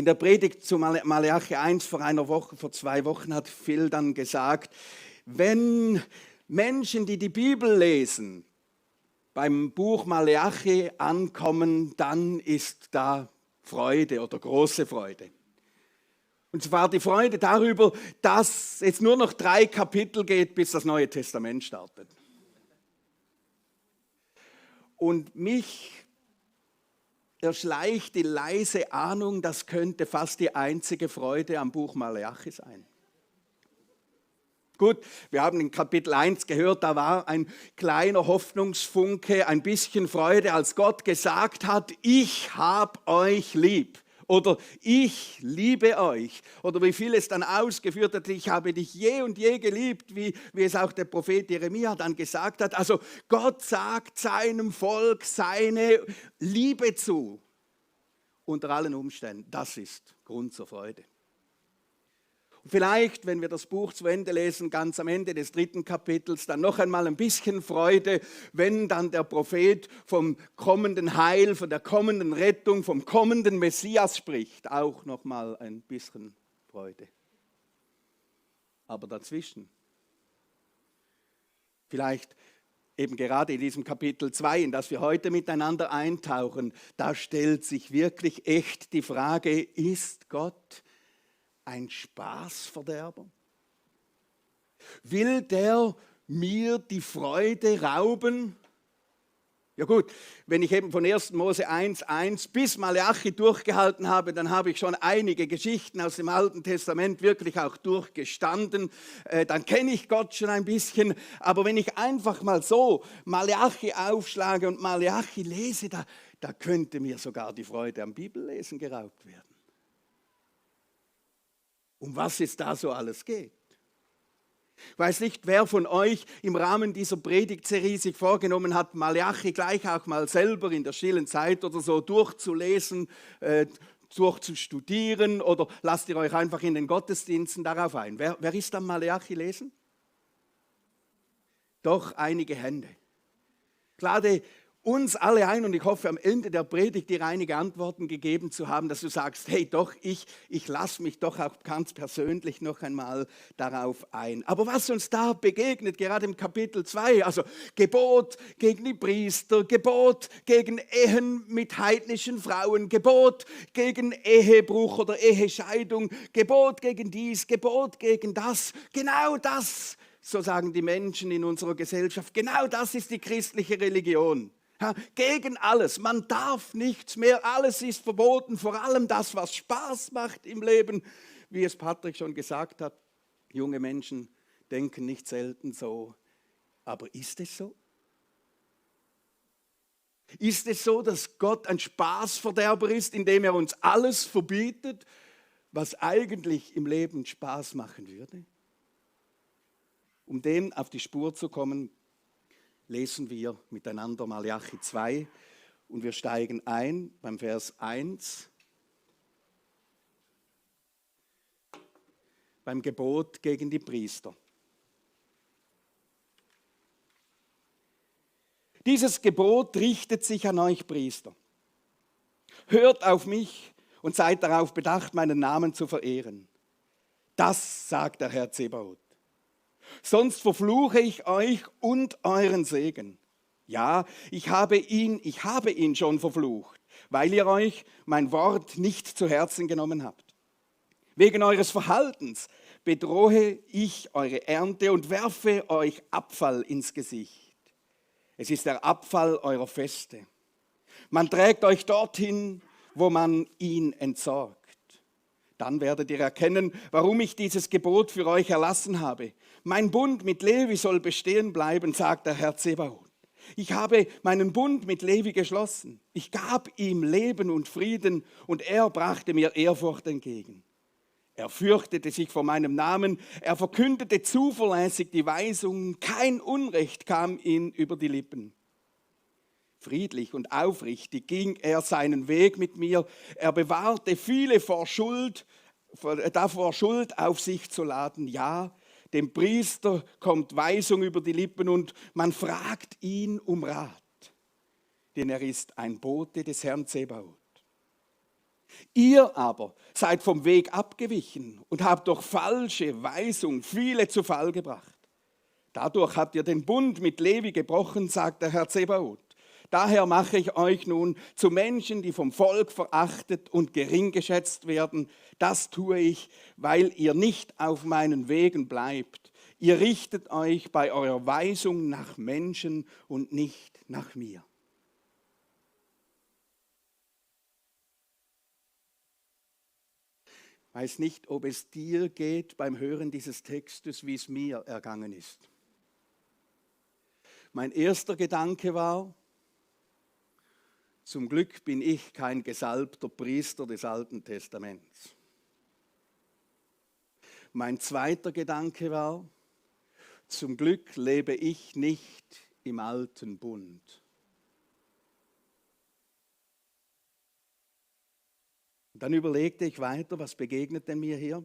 In der Predigt zu Maleachi 1 vor 2 Wochen hat Phil dann gesagt, wenn Menschen, die die Bibel lesen, beim Buch Maleachi ankommen, dann ist da Freude oder große Freude. Und zwar die Freude darüber, dass es nur noch 3 Kapitel geht, bis das Neue Testament startet. Und mich erschleicht die leise Ahnung, das könnte fast die einzige Freude am Buch Maleachi sein. Gut, wir haben in Kapitel 1 gehört, da war ein kleiner Hoffnungsfunke, ein bisschen Freude, als Gott gesagt hat, ich hab euch lieb. Oder ich liebe euch. Oder wie viel es dann ausgeführt hat, ich habe dich je und je geliebt, wie es auch der Prophet Jeremia dann gesagt hat. Also Gott sagt seinem Volk seine Liebe zu. Unter allen Umständen, das ist Grund zur Freude. Und vielleicht, wenn wir das Buch zu Ende lesen, ganz am Ende des 3. Kapitels, dann noch einmal ein bisschen Freude, wenn dann der Prophet vom kommenden Heil, von der kommenden Rettung, vom kommenden Messias spricht. Auch noch mal ein bisschen Freude. Aber dazwischen, vielleicht eben gerade in diesem Kapitel 2, in das wir heute miteinander eintauchen, da stellt sich wirklich echt die Frage, ist Gott ein Spaßverderber? Will der mir die Freude rauben? Ja gut, wenn ich eben von 1. Mose 1,1 bis Maleachi durchgehalten habe, dann habe ich schon einige Geschichten aus dem Alten Testament wirklich auch durchgestanden. Dann kenne ich Gott schon ein bisschen. Aber wenn ich einfach mal so Maleachi aufschlage und Maleachi lese, da könnte mir sogar die Freude am Bibellesen geraubt werden. Um was es da so alles geht. Ich weiß nicht, wer von euch im Rahmen dieser Predigtserie sich vorgenommen hat, Maleachi gleich auch mal selber in der stillen Zeit oder so durchzulesen, durchzustudieren, oder lasst ihr euch einfach in den Gottesdiensten darauf ein. Wer ist am Maleachi lesen? Doch einige Hände. Ich lade uns alle ein, und ich hoffe am Ende der Predigt dir einige Antworten gegeben zu haben, dass du sagst, hey doch, ich lasse mich doch auch ganz persönlich noch einmal darauf ein. Aber was uns da begegnet, gerade im Kapitel 2, also Gebot gegen die Priester, Gebot gegen Ehen mit heidnischen Frauen, Gebot gegen Ehebruch oder Ehescheidung, Gebot gegen dies, Gebot gegen das, genau das, so sagen die Menschen in unserer Gesellschaft, genau das ist die christliche Religion. Ja, gegen alles, man darf nichts mehr, alles ist verboten, vor allem das, was Spaß macht im Leben. Wie es Patrick schon gesagt hat, junge Menschen denken nicht selten so, aber ist es so? Ist es so, dass Gott ein Spaßverderber ist, indem er uns alles verbietet, was eigentlich im Leben Spaß machen würde? Um dem auf die Spur zu kommen, lesen wir miteinander Maleachi 2 und wir steigen ein beim Vers 1, beim Gebot gegen die Priester. Dieses Gebot richtet sich an euch Priester. Hört auf mich und seid darauf bedacht, meinen Namen zu verehren. Das sagt der Herr Zebaoth. Sonst verfluche ich euch und euren Segen. Ja, ich habe ihn schon verflucht, weil ihr euch mein Wort nicht zu Herzen genommen habt. Wegen eures Verhaltens bedrohe ich eure Ernte und werfe euch Abfall ins Gesicht. Es ist der Abfall eurer Feste. Man trägt euch dorthin, wo man ihn entsorgt. Dann werdet ihr erkennen, warum ich dieses Gebot für euch erlassen habe. Mein Bund mit Levi soll bestehen bleiben, sagt der Herr Zebaoth. Ich habe meinen Bund mit Levi geschlossen. Ich gab ihm Leben und Frieden und er brachte mir Ehrfurcht entgegen. Er fürchtete sich vor meinem Namen, er verkündete zuverlässig die Weisungen, kein Unrecht kam ihm über die Lippen. Friedlich und aufrichtig ging er seinen Weg mit mir. Er bewahrte viele davor Schuld auf sich zu laden. Ja, dem Priester kommt Weisung über die Lippen und man fragt ihn um Rat, denn er ist ein Bote des Herrn Zebaoth. Ihr aber seid vom Weg abgewichen und habt durch falsche Weisung viele zu Fall gebracht. Dadurch habt ihr den Bund mit Levi gebrochen, sagt der Herr Zebaoth. Daher mache ich euch nun zu Menschen, die vom Volk verachtet und gering geschätzt werden. Das tue ich, weil ihr nicht auf meinen Wegen bleibt. Ihr richtet euch bei eurer Weisung nach Menschen und nicht nach mir. Ich weiß nicht, ob es dir geht beim Hören dieses Textes, wie es mir ergangen ist. Mein erster Gedanke war, zum Glück bin ich kein gesalbter Priester des Alten Testaments. Mein zweiter Gedanke war, zum Glück lebe ich nicht im alten Bund. Dann überlegte ich weiter, was begegnet denn mir hier?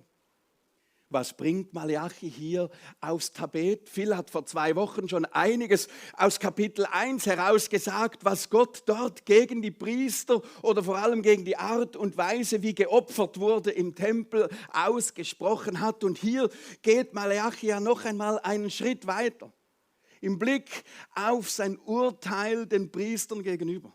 Was bringt Maleachi hier aufs Tapet? Phil hat vor 2 Wochen schon einiges aus Kapitel 1 heraus gesagt, was Gott dort gegen die Priester oder vor allem gegen die Art und Weise, wie geopfert wurde im Tempel, ausgesprochen hat. Und hier geht Maleachi ja noch einmal einen Schritt weiter im Blick auf sein Urteil den Priestern gegenüber.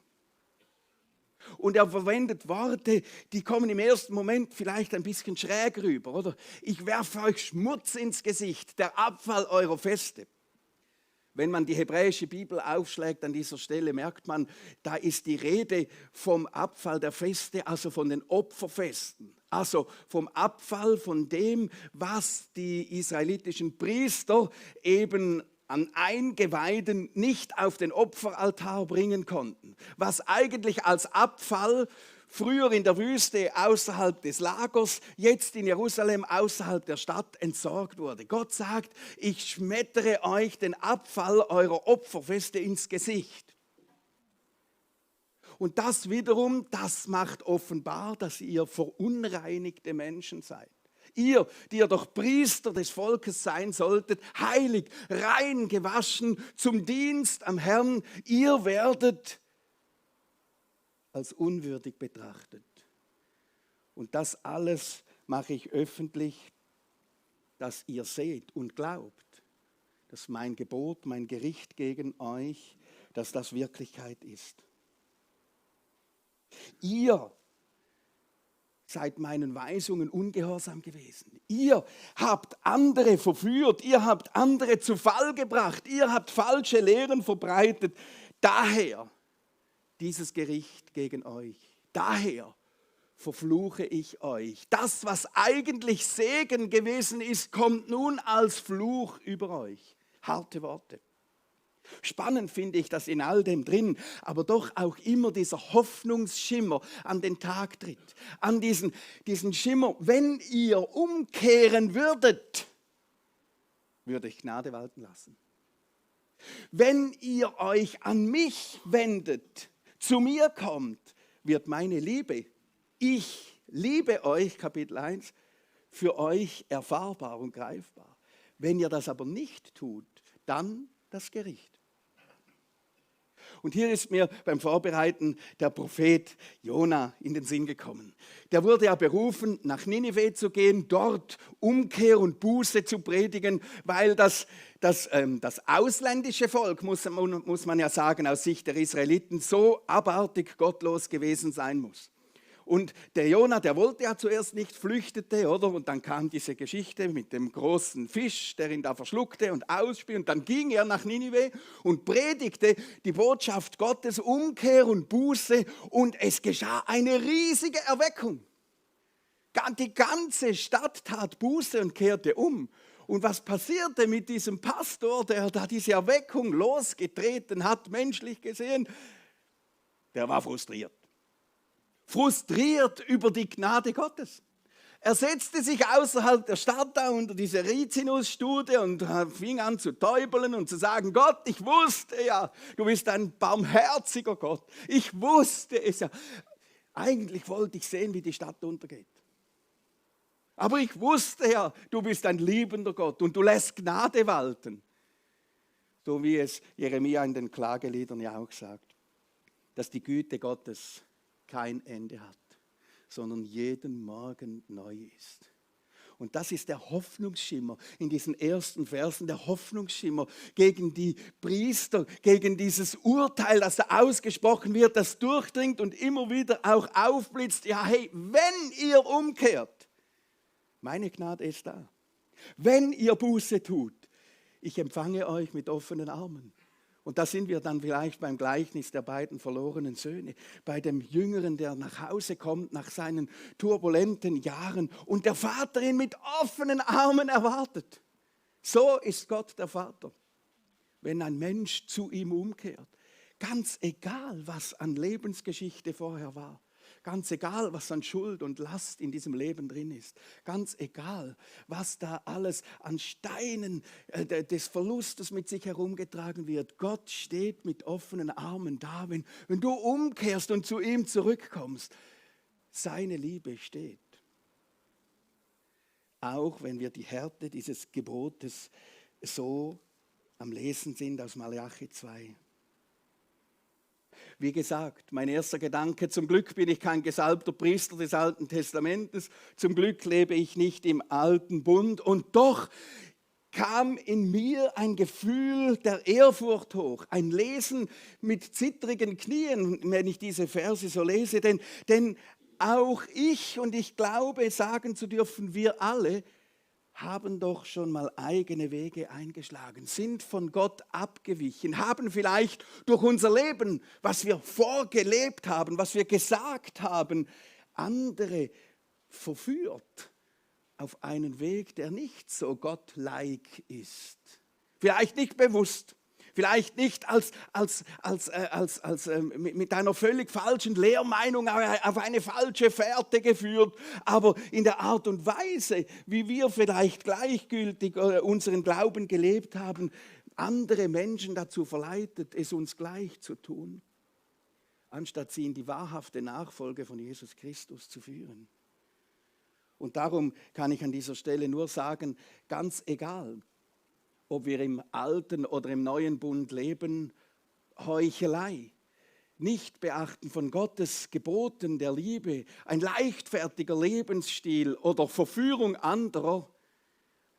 Und er verwendet Worte, die kommen im ersten Moment vielleicht ein bisschen schräg rüber, oder? Ich werfe euch Schmutz ins Gesicht, der Abfall eurer Feste. Wenn man die hebräische Bibel aufschlägt an dieser Stelle, merkt man, da ist die Rede vom Abfall der Feste, also von den Opferfesten. Also vom Abfall von dem, was die israelitischen Priester eben an Eingeweiden nicht auf den Opferaltar bringen konnten. Was eigentlich als Abfall früher in der Wüste außerhalb des Lagers, jetzt in Jerusalem außerhalb der Stadt entsorgt wurde. Gott sagt, ich schmettere euch den Abfall eurer Opferfeste ins Gesicht. Und das wiederum, das macht offenbar, dass ihr verunreinigte Menschen seid. Ihr, die ihr doch Priester des Volkes sein solltet, heilig, rein gewaschen, zum Dienst am Herrn, ihr werdet als unwürdig betrachtet. Und das alles mache ich öffentlich, dass ihr seht und glaubt, dass mein Gebot, mein Gericht gegen euch, dass das Wirklichkeit ist. Ihr seid meinen Weisungen ungehorsam gewesen. Ihr habt andere verführt, ihr habt andere zu Fall gebracht, ihr habt falsche Lehren verbreitet. Daher dieses Gericht gegen euch. Daher verfluche ich euch. Das, was eigentlich Segen gewesen ist, kommt nun als Fluch über euch. Harte Worte. Spannend finde ich, dass in all dem drin, aber doch auch immer dieser Hoffnungsschimmer an den Tag tritt. An diesen Schimmer, wenn ihr umkehren würdet, würde ich Gnade walten lassen. Wenn ihr euch an mich wendet, zu mir kommt, wird meine Liebe, ich liebe euch, Kapitel 1, für euch erfahrbar und greifbar. Wenn ihr das aber nicht tut, dann das Gericht. Und hier ist mir beim Vorbereiten der Prophet Jona in den Sinn gekommen. Der wurde ja berufen, nach Ninive zu gehen, dort Umkehr und Buße zu predigen, weil das ausländische Volk, muss man ja sagen, aus Sicht der Israeliten, so abartig gottlos gewesen sein muss. Und der Jona, der wollte ja zuerst nicht, flüchtete, oder? Und dann kam diese Geschichte mit dem großen Fisch, der ihn da verschluckte und ausspie. Und dann ging er nach Ninive und predigte die Botschaft Gottes, Umkehr und Buße. Und es geschah eine riesige Erweckung. Die ganze Stadt tat Buße und kehrte um. Und was passierte mit diesem Pastor, der da diese Erweckung losgetreten hat, menschlich gesehen? Der war frustriert. Frustriert über die Gnade Gottes. Er setzte sich außerhalb der Stadt da unter diese Rizinusstudie und fing an zu täubeln und zu sagen, Gott, ich wusste ja, du bist ein barmherziger Gott. Ich wusste es ja. Eigentlich wollte ich sehen, wie die Stadt untergeht. Aber ich wusste ja, du bist ein liebender Gott und du lässt Gnade walten. So wie es Jeremia in den Klageliedern ja auch sagt, dass die Güte Gottes kein Ende hat. sondern jeden Morgen neu ist. Und das ist der Hoffnungsschimmer in diesen ersten Versen, der Hoffnungsschimmer gegen die Priester, gegen dieses Urteil, das da ausgesprochen wird, das durchdringt und immer wieder auch aufblitzt. Ja, hey, wenn ihr umkehrt, meine Gnade ist da. Wenn ihr Buße tut, ich empfange euch mit offenen Armen. Und da sind wir dann vielleicht beim Gleichnis der beiden verlorenen Söhne, bei dem Jüngeren, der nach Hause kommt nach seinen turbulenten Jahren und der Vater ihn mit offenen Armen erwartet. So ist Gott der Vater, wenn ein Mensch zu ihm umkehrt. Ganz egal, was an Lebensgeschichte vorher war. Ganz egal, was an Schuld und Last in diesem Leben drin ist. Ganz egal, was da alles an Steinen des Verlustes mit sich herumgetragen wird. Gott steht mit offenen Armen da, wenn du umkehrst und zu ihm zurückkommst. Seine Liebe steht. Auch wenn wir die Härte dieses Gebotes so am Lesen sind aus Malachi 2. Wie gesagt, mein erster Gedanke, zum Glück bin ich kein gesalbter Priester des Alten Testamentes, zum Glück lebe ich nicht im Alten Bund und doch kam in mir ein Gefühl der Ehrfurcht hoch, ein Lesen mit zittrigen Knien, wenn ich diese Verse so lese, denn auch ich und ich glaube, sagen zu dürfen, wir alle haben doch schon mal eigene Wege eingeschlagen, sind von Gott abgewichen, haben vielleicht durch unser Leben, was wir vorgelebt haben, was wir gesagt haben, andere verführt auf einen Weg, der nicht so gottlike ist. Vielleicht nicht bewusst. Vielleicht nicht mit einer völlig falschen Lehrmeinung auf eine falsche Fährte geführt, aber in der Art und Weise, wie wir vielleicht gleichgültig unseren Glauben gelebt haben, andere Menschen dazu verleitet, es uns gleich zu tun, anstatt sie in die wahrhafte Nachfolge von Jesus Christus zu führen. Und darum kann ich an dieser Stelle nur sagen, ganz egal, ob wir im alten oder im neuen Bund leben, Heuchelei, Nichtbeachten von Gottes Geboten der Liebe, ein leichtfertiger Lebensstil oder Verführung anderer,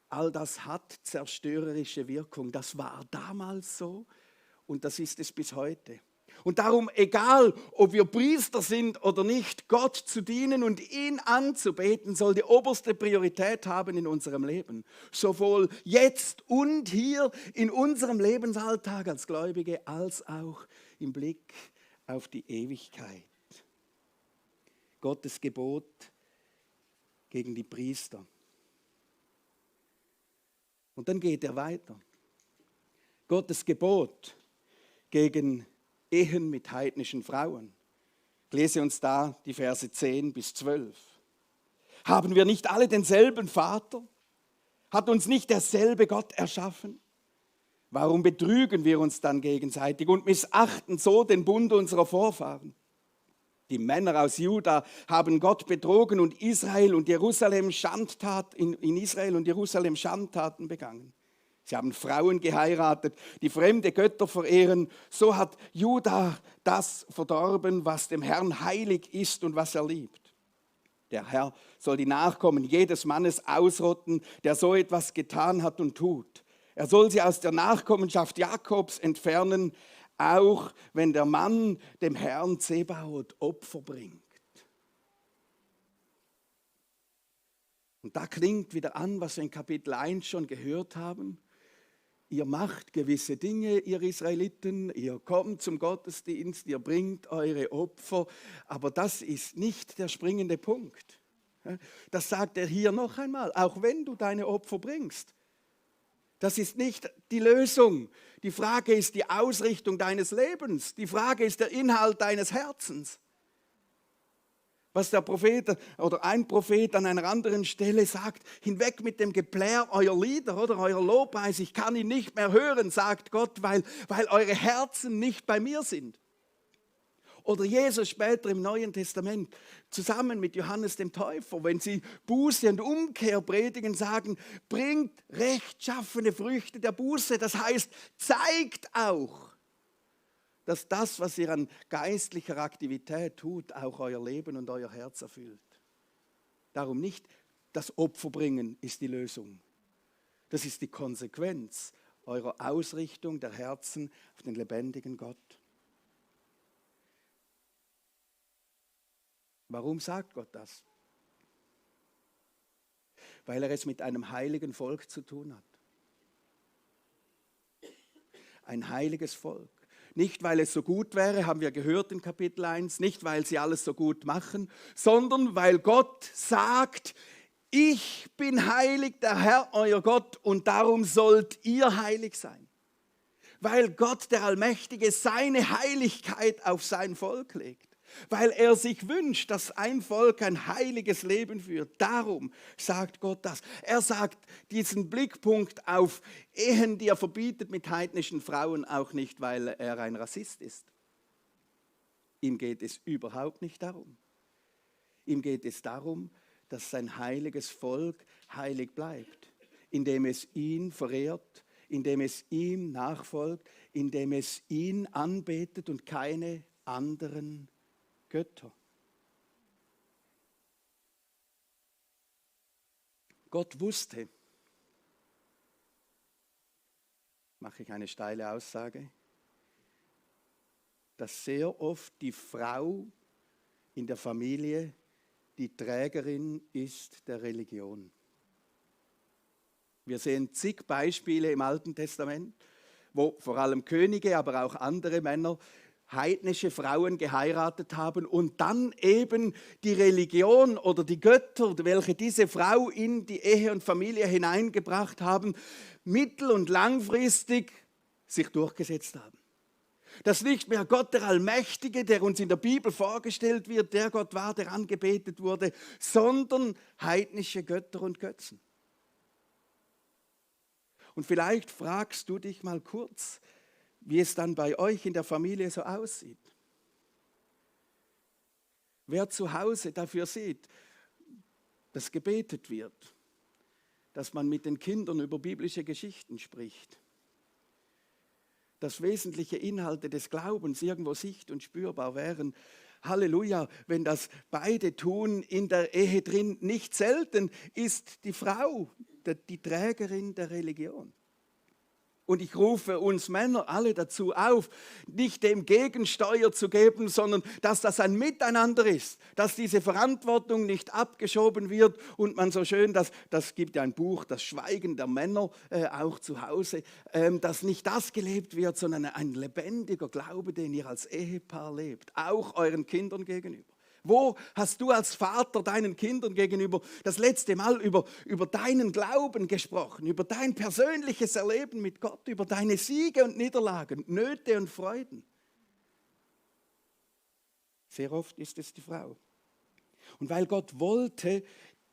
all das hat zerstörerische Wirkung. Das war damals so und das ist es bis heute. Und darum, egal ob wir Priester sind oder nicht, Gott zu dienen und ihn anzubeten, soll die oberste Priorität haben in unserem Leben. Sowohl jetzt und hier in unserem Lebensalltag als Gläubige, als auch im Blick auf die Ewigkeit. Gottes Gebot gegen die Priester. Und dann geht er weiter. Gottes Gebot gegen Ehen mit heidnischen Frauen. Ich lese uns da die Verse 10 bis 12. Haben wir nicht alle denselben Vater? Hat uns nicht derselbe Gott erschaffen? Warum betrügen wir uns dann gegenseitig und missachten so den Bund unserer Vorfahren? Die Männer aus Juda haben Gott betrogen und in Israel und Jerusalem Schandtaten begangen. Sie haben Frauen geheiratet, die fremde Götter verehren. So hat Juda das verdorben, was dem Herrn heilig ist und was er liebt. Der Herr soll die Nachkommen jedes Mannes ausrotten, der so etwas getan hat und tut. Er soll sie aus der Nachkommenschaft Jakobs entfernen, auch wenn der Mann dem Herrn Zebaoth Opfer bringt. Und da klingt wieder an, was wir in Kapitel 1 schon gehört haben. Ihr macht gewisse Dinge, ihr Israeliten, ihr kommt zum Gottesdienst, ihr bringt eure Opfer, aber das ist nicht der springende Punkt. Das sagt er hier noch einmal, auch wenn du deine Opfer bringst. Das ist nicht die Lösung. Die Frage ist die Ausrichtung deines Lebens. Die Frage ist der Inhalt deines Herzens. Was der Prophet oder ein Prophet an einer anderen Stelle sagt, hinweg mit dem Geplär eurer Lieder oder euer Lobpreis, ich kann ihn nicht mehr hören, sagt Gott, weil eure Herzen nicht bei mir sind. Oder Jesus später im Neuen Testament, zusammen mit Johannes dem Täufer, wenn sie Buße und Umkehr predigen, sagen, bringt rechtschaffene Früchte der Buße. Das heißt, zeigt auch, dass das, was ihr an geistlicher Aktivität tut, auch euer Leben und euer Herz erfüllt. Darum nicht das Opfer bringen ist die Lösung. Das ist die Konsequenz eurer Ausrichtung der Herzen auf den lebendigen Gott. Warum sagt Gott das? Weil er es mit einem heiligen Volk zu tun hat. Ein heiliges Volk. Nicht, weil es so gut wäre, haben wir gehört in Kapitel 1, nicht, weil sie alles so gut machen, sondern weil Gott sagt, ich bin heilig, der Herr, euer Gott, und darum sollt ihr heilig sein. Weil Gott, der Allmächtige, seine Heiligkeit auf sein Volk legt. Weil er sich wünscht, dass ein Volk ein heiliges Leben führt. Darum sagt Gott das. Er sagt diesen Blickpunkt auf Ehen, die er verbietet mit heidnischen Frauen, auch nicht, weil er ein Rassist ist. Ihm geht es überhaupt nicht darum. Ihm geht es darum, dass sein heiliges Volk heilig bleibt, indem es ihn verehrt, indem es ihm nachfolgt, indem es ihn anbetet und keine anderen Götter. Gott wusste, mache ich eine steile Aussage, dass sehr oft die Frau in der Familie die Trägerin ist der Religion. Wir sehen zig Beispiele im Alten Testament, wo vor allem Könige, aber auch andere Männer heidnische Frauen geheiratet haben und dann eben die Religion oder die Götter, welche diese Frau in die Ehe und Familie hineingebracht haben, mittel- und langfristig sich durchgesetzt haben. Dass nicht mehr Gott der Allmächtige, der uns in der Bibel vorgestellt wird, der Gott war, der angebetet wurde, sondern heidnische Götter und Götzen. Und vielleicht fragst du dich mal kurz, wie es dann bei euch in der Familie so aussieht. Wer zu Hause dafür sieht, dass gebetet wird, dass man mit den Kindern über biblische Geschichten spricht, dass wesentliche Inhalte des Glaubens irgendwo sicht- und spürbar wären. Halleluja, wenn das beide tun in der Ehe drin, nicht selten ist die Frau die Trägerin der Religion. Und ich rufe uns Männer alle dazu auf, nicht dem Gegensteuer zu geben, sondern dass das ein Miteinander ist, dass diese Verantwortung nicht abgeschoben wird und man so schön, das gibt ja ein Buch, das Schweigen der Männer, auch zu Hause, dass nicht das gelebt wird, sondern ein lebendiger Glaube, den ihr als Ehepaar lebt, auch euren Kindern gegenüber. Wo hast du als Vater deinen Kindern gegenüber das letzte Mal über deinen Glauben gesprochen, über dein persönliches Erleben mit Gott, über deine Siege und Niederlagen, Nöte und Freuden? Sehr oft ist es die Frau. Und weil Gott wollte,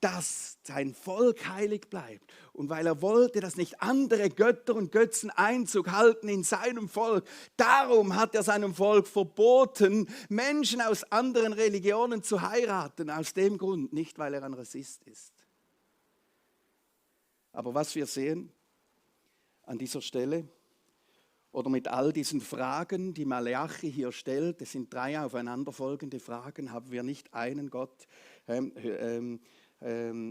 dass sein Volk heilig bleibt und weil er wollte, dass nicht andere Götter und Götzen Einzug halten in seinem Volk, darum hat er seinem Volk verboten, Menschen aus anderen Religionen zu heiraten, aus dem Grund, nicht weil er ein Rassist ist. Aber was wir sehen an dieser Stelle oder mit all diesen Fragen, die Maleachi hier stellt, es sind 3 aufeinanderfolgende Fragen, haben wir nicht einen Gott,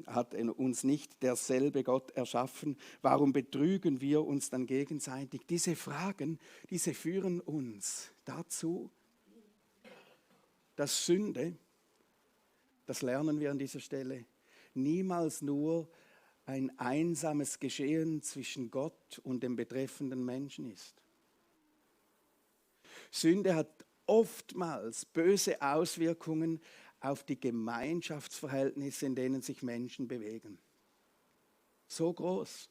hat uns nicht derselbe Gott erschaffen? Warum betrügen wir uns dann gegenseitig? Diese Fragen, diese führen uns dazu, dass Sünde, das lernen wir an dieser Stelle, niemals nur ein einsames Geschehen zwischen Gott und dem betreffenden Menschen ist. Sünde hat oftmals böse Auswirkungen auf die Gemeinschaftsverhältnisse, in denen sich Menschen bewegen. So groß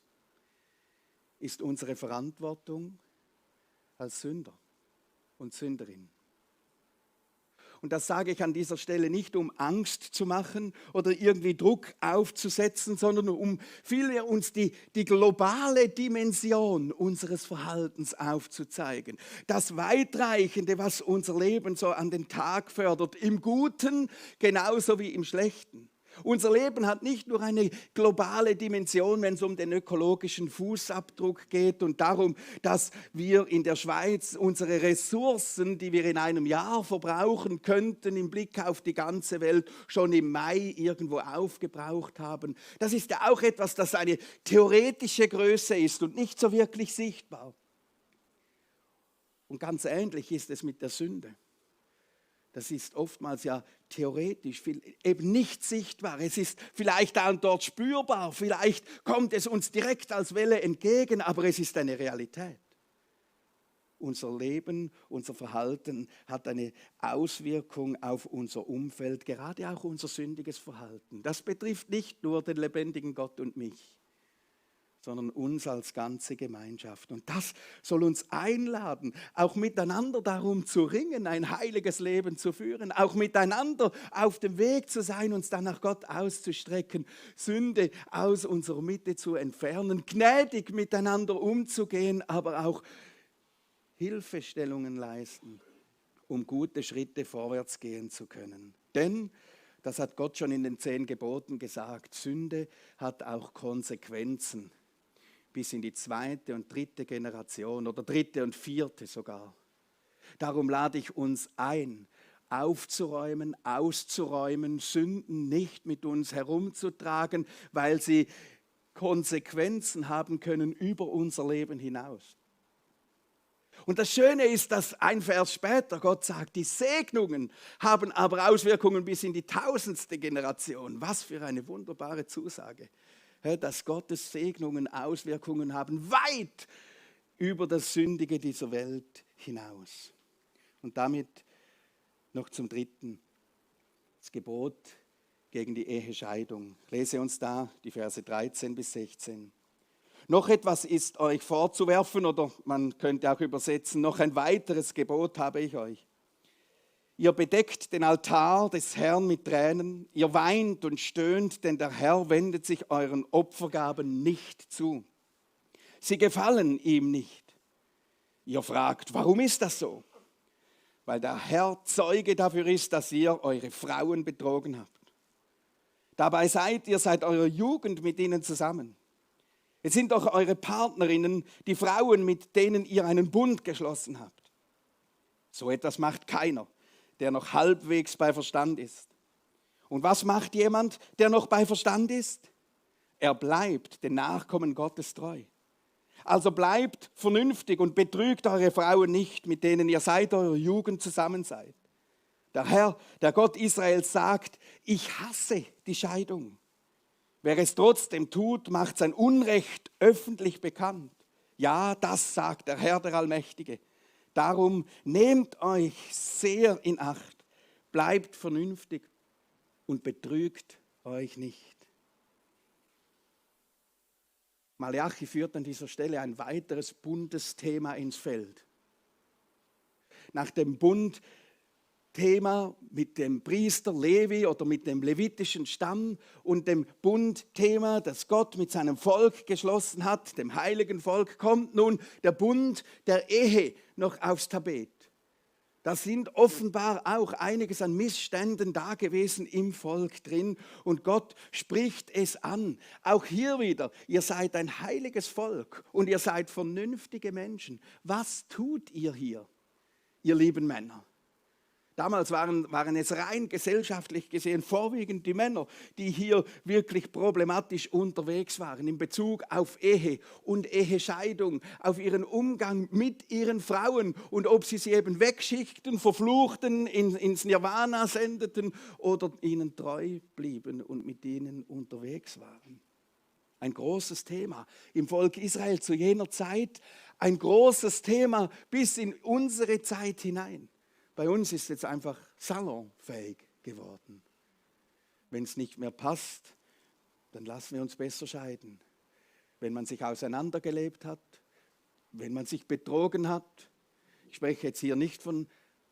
ist unsere Verantwortung als Sünder und Sünderin. Und das sage ich an dieser Stelle nicht, um Angst zu machen oder irgendwie Druck aufzusetzen, sondern um vielmehr uns die globale Dimension unseres Verhaltens aufzuzeigen. Das Weitreichende, was unser Leben so an den Tag fördert, im Guten genauso wie im Schlechten. Unser Leben hat nicht nur eine globale Dimension, wenn es um den ökologischen Fußabdruck geht und darum, dass wir in der Schweiz unsere Ressourcen, die wir in einem Jahr verbrauchen könnten, im Blick auf die ganze Welt schon im Mai irgendwo aufgebraucht haben. Das ist ja auch etwas, das eine theoretische Größe ist und nicht so wirklich sichtbar. Und ganz ähnlich ist es mit der Sünde. Das ist oftmals ja theoretisch, eben nicht sichtbar. Es ist vielleicht da und dort spürbar, vielleicht kommt es uns direkt als Welle entgegen, aber es ist eine Realität. Unser Leben, unser Verhalten hat eine Auswirkung auf unser Umfeld, gerade auch unser sündiges Verhalten. Das betrifft nicht nur den lebendigen Gott und mich, sondern uns als ganze Gemeinschaft. Und das soll uns einladen, auch miteinander darum zu ringen, ein heiliges Leben zu führen, auch miteinander auf dem Weg zu sein, uns dann nach Gott auszustrecken, Sünde aus unserer Mitte zu entfernen, gnädig miteinander umzugehen, aber auch Hilfestellungen leisten, um gute Schritte vorwärts gehen zu können. Denn das hat Gott schon in den 10 Geboten gesagt, Sünde hat auch Konsequenzen. Bis in die 2. und 3. Generation oder 3. und 4. sogar. Darum lade ich uns ein, aufzuräumen, auszuräumen, Sünden nicht mit uns herumzutragen, weil sie Konsequenzen haben können über unser Leben hinaus. Und das Schöne ist, dass ein Vers später Gott sagt, die Segnungen haben aber Auswirkungen bis in die 1000. Generation. Was für eine wunderbare Zusage. Dass Gottes Segnungen Auswirkungen haben, weit über das Sündige dieser Welt hinaus. Und damit noch zum 3. Das Gebot gegen die Ehescheidung. Lese uns da die Verse 13 bis 16. Noch etwas ist euch vorzuwerfen, oder man könnte auch übersetzen, noch ein weiteres Gebot habe ich euch. Ihr bedeckt den Altar des Herrn mit Tränen, ihr weint und stöhnt, denn der Herr wendet sich euren Opfergaben nicht zu. Sie gefallen ihm nicht. Ihr fragt, warum ist das so? Weil der Herr Zeuge dafür ist, dass ihr eure Frauen betrogen habt. Dabei seid ihr seit eurer Jugend mit ihnen zusammen. Es sind doch eure Partnerinnen, die Frauen, mit denen ihr einen Bund geschlossen habt. So etwas macht keiner, der noch halbwegs bei Verstand ist. Und was macht jemand, der noch bei Verstand ist? Er bleibt den Nachkommen Gottes treu. Also bleibt vernünftig und betrügt eure Frauen nicht, mit denen ihr seit eurer Jugend zusammen seid. Der Herr, der Gott Israels, sagt, ich hasse die Scheidung. Wer es trotzdem tut, macht sein Unrecht öffentlich bekannt. Ja, das sagt der Herr, der Allmächtige. Darum nehmt euch sehr in Acht, bleibt vernünftig und betrügt euch nicht. Maleachi führt an dieser Stelle ein weiteres Bundesthema ins Feld. Nach dem Bundthema mit dem Priester Levi oder mit dem levitischen Stamm und dem Bundthema, das Gott mit seinem Volk geschlossen hat, dem heiligen Volk, kommt nun der Bund der Ehe noch aufs Tapet. Da sind offenbar auch einiges an Missständen da gewesen im Volk drin und Gott spricht es an. Auch hier wieder, ihr seid ein heiliges Volk und ihr seid vernünftige Menschen. Was tut ihr hier, ihr lieben Männer? Damals waren es rein gesellschaftlich gesehen vorwiegend die Männer, die hier wirklich problematisch unterwegs waren in Bezug auf Ehe und Ehescheidung, auf ihren Umgang mit ihren Frauen und ob sie eben wegschickten, verfluchten, ins Nirvana sendeten oder ihnen treu blieben und mit ihnen unterwegs waren. Ein großes Thema im Volk Israel zu jener Zeit, ein großes Thema bis in unsere Zeit hinein. Bei uns ist es jetzt einfach salonfähig geworden. Wenn es nicht mehr passt, dann lassen wir uns besser scheiden. Wenn man sich auseinandergelebt hat, wenn man sich betrogen hat. Ich spreche jetzt hier nicht von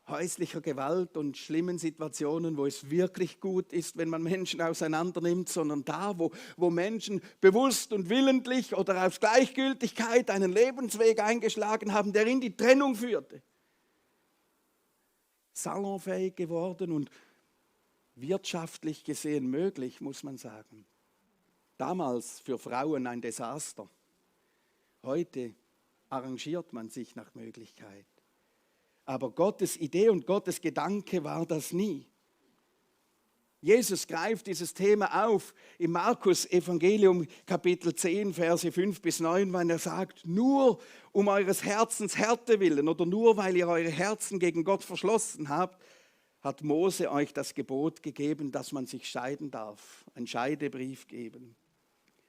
häuslicher Gewalt und schlimmen Situationen, wo es wirklich gut ist, wenn man Menschen auseinandernimmt, sondern da, wo Menschen bewusst und willentlich oder aus Gleichgültigkeit einen Lebensweg eingeschlagen haben, der in die Trennung führte. Salonfähig geworden und wirtschaftlich gesehen möglich, muss man sagen. Damals für Frauen ein Desaster. Heute arrangiert man sich nach Möglichkeit. Aber Gottes Idee und Gottes Gedanke war das nie. Jesus greift dieses Thema auf im Markus-Evangelium, Kapitel 10, Verse 5 bis 9, wenn er sagt, nur um eures Herzens Härte willen oder nur weil ihr eure Herzen gegen Gott verschlossen habt, hat Mose euch das Gebot gegeben, dass man sich scheiden darf, einen Scheidebrief geben.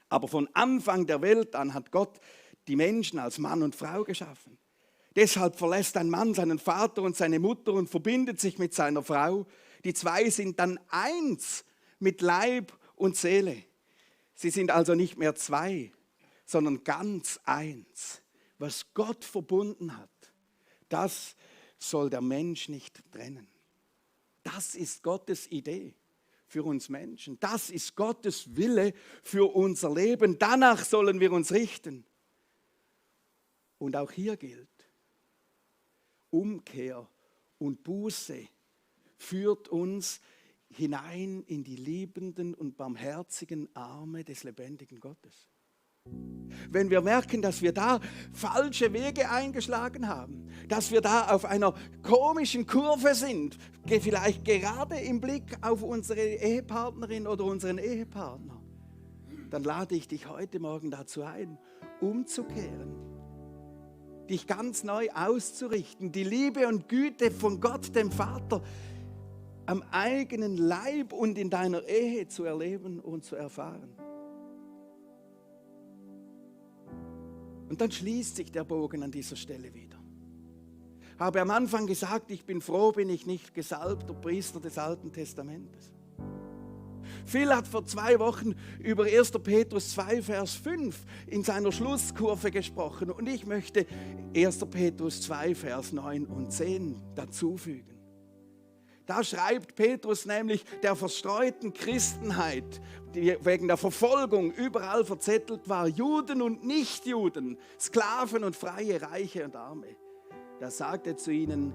Aber von Anfang der Welt an hat Gott die Menschen als Mann und Frau geschaffen. Deshalb verlässt ein Mann seinen Vater und seine Mutter und verbindet sich mit seiner Frau. Die zwei sind dann eins mit Leib und Seele. Sie sind also nicht mehr zwei, sondern ganz eins. Was Gott verbunden hat, das soll der Mensch nicht trennen. Das ist Gottes Idee für uns Menschen. Das ist Gottes Wille für unser Leben. Danach sollen wir uns richten. Und auch hier gilt, Umkehr und Buße führt uns hinein in die liebenden und barmherzigen Arme des lebendigen Gottes. Wenn wir merken, dass wir da falsche Wege eingeschlagen haben, dass wir da auf einer komischen Kurve sind, vielleicht gerade im Blick auf unsere Ehepartnerin oder unseren Ehepartner, dann lade ich dich heute Morgen dazu ein, umzukehren, dich ganz neu auszurichten, die Liebe und Güte von Gott, dem Vater, am eigenen Leib und in deiner Ehe zu erleben und zu erfahren. Und dann schließt sich der Bogen an dieser Stelle wieder. Ich habe am Anfang gesagt, ich bin froh, bin ich nicht gesalbter Priester des Alten Testamentes. Phil hat vor 2 Wochen über 1. Petrus 2, Vers 5 in seiner Schlusskurve gesprochen. Und ich möchte 1. Petrus 2, Vers 9 und 10 dazufügen. Da schreibt Petrus nämlich der verstreuten Christenheit, die wegen der Verfolgung überall verzettelt war, Juden und Nichtjuden, Sklaven und Freie, Reiche und Arme. Da sagt er zu ihnen,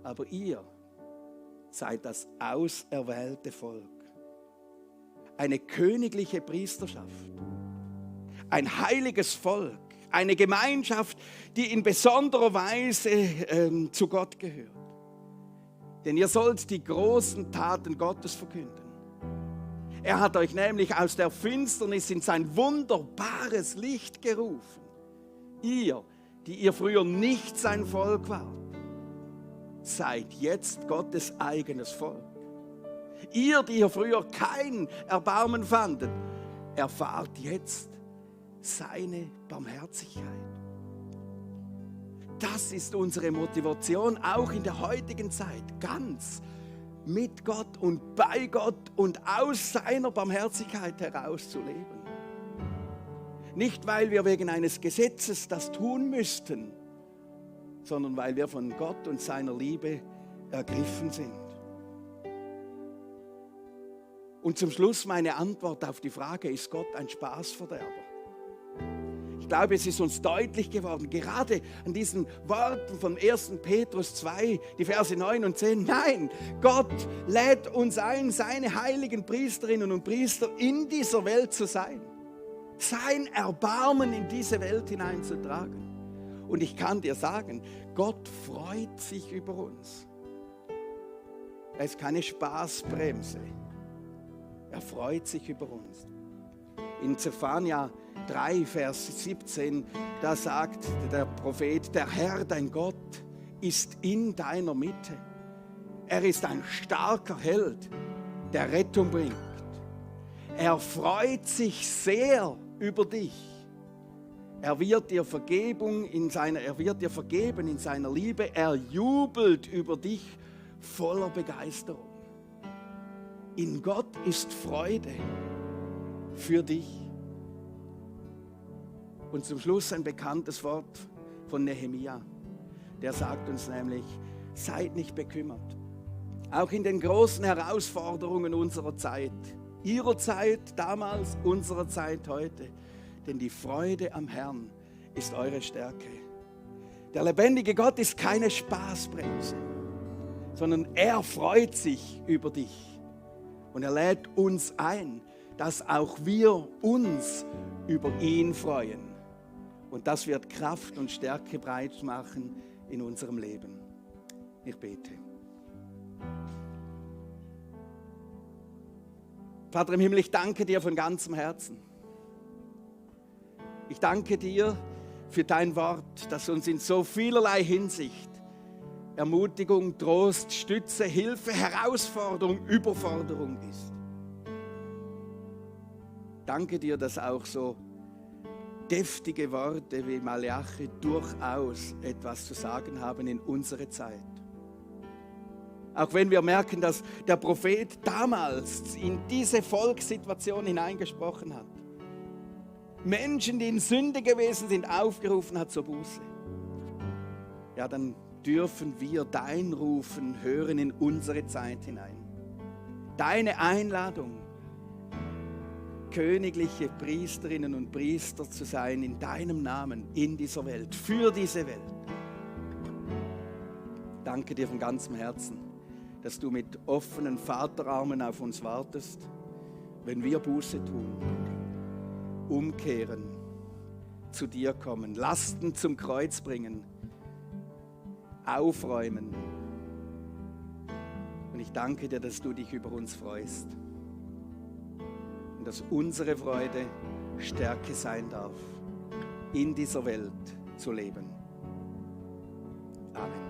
aber ihr seid das auserwählte Volk, eine königliche Priesterschaft, ein heiliges Volk, eine Gemeinschaft, die in besonderer Weise zu Gott gehört. Denn ihr sollt die großen Taten Gottes verkünden. Er hat euch nämlich aus der Finsternis in sein wunderbares Licht gerufen. Ihr, die ihr früher nicht sein Volk wart, seid jetzt Gottes eigenes Volk. Ihr, die ihr früher kein Erbarmen fandet, erfahrt jetzt seine Barmherzigkeit. Das ist unsere Motivation, auch in der heutigen Zeit, ganz mit Gott und bei Gott und aus seiner Barmherzigkeit heraus zu leben. Nicht, weil wir wegen eines Gesetzes das tun müssten, sondern weil wir von Gott und seiner Liebe ergriffen sind. Und zum Schluss meine Antwort auf die Frage, ist Gott ein Spaßverderber? Ich glaube, es ist uns deutlich geworden, gerade an diesen Worten von 1. Petrus 2, die Verse 9 und 10. Nein, Gott lädt uns ein, seine heiligen Priesterinnen und Priester in dieser Welt zu sein. Sein Erbarmen in diese Welt hineinzutragen. Und ich kann dir sagen, Gott freut sich über uns. Er ist keine Spaßbremse. Er freut sich über uns. In Zephania 3, Vers 17, da sagt der Prophet, der Herr, dein Gott, ist in deiner Mitte. Er ist ein starker Held, der Rettung bringt. Er freut sich sehr über dich. Er wird dir vergeben in seiner Liebe. Er jubelt über dich voller Begeisterung. In Gott ist Freude für dich. Und zum Schluss ein bekanntes Wort von Nehemia. Der sagt uns nämlich, seid nicht bekümmert. Auch in den großen Herausforderungen unserer Zeit. Ihrer Zeit damals, unserer Zeit heute. Denn die Freude am Herrn ist eure Stärke. Der lebendige Gott ist keine Spaßbremse, sondern er freut sich über dich. Und er lädt uns ein, dass auch wir uns über ihn freuen. Und das wird Kraft und Stärke breit machen in unserem Leben. Ich bete. Vater im Himmel, ich danke dir von ganzem Herzen. Ich danke dir für dein Wort, das uns in so vielerlei Hinsicht Ermutigung, Trost, Stütze, Hilfe, Herausforderung, Überforderung ist. Danke dir, dass auch so deftige Worte wie Malachi durchaus etwas zu sagen haben in unsere Zeit. Auch wenn wir merken, dass der Prophet damals in diese Volkssituation hineingesprochen hat. Menschen, die in Sünde gewesen sind, aufgerufen hat zur Buße. Ja, dann dürfen wir dein Rufen hören in unsere Zeit hinein. Deine Einladung, königliche Priesterinnen und Priester zu sein in deinem Namen, in dieser Welt, für diese Welt. Danke dir von ganzem Herzen, dass du mit offenen Vaterarmen auf uns wartest, wenn wir Buße tun, umkehren, zu dir kommen, Lasten zum Kreuz bringen, aufräumen. Und ich danke dir, dass du dich über uns freust und dass unsere Freude Stärke sein darf, in dieser Welt zu leben. Amen.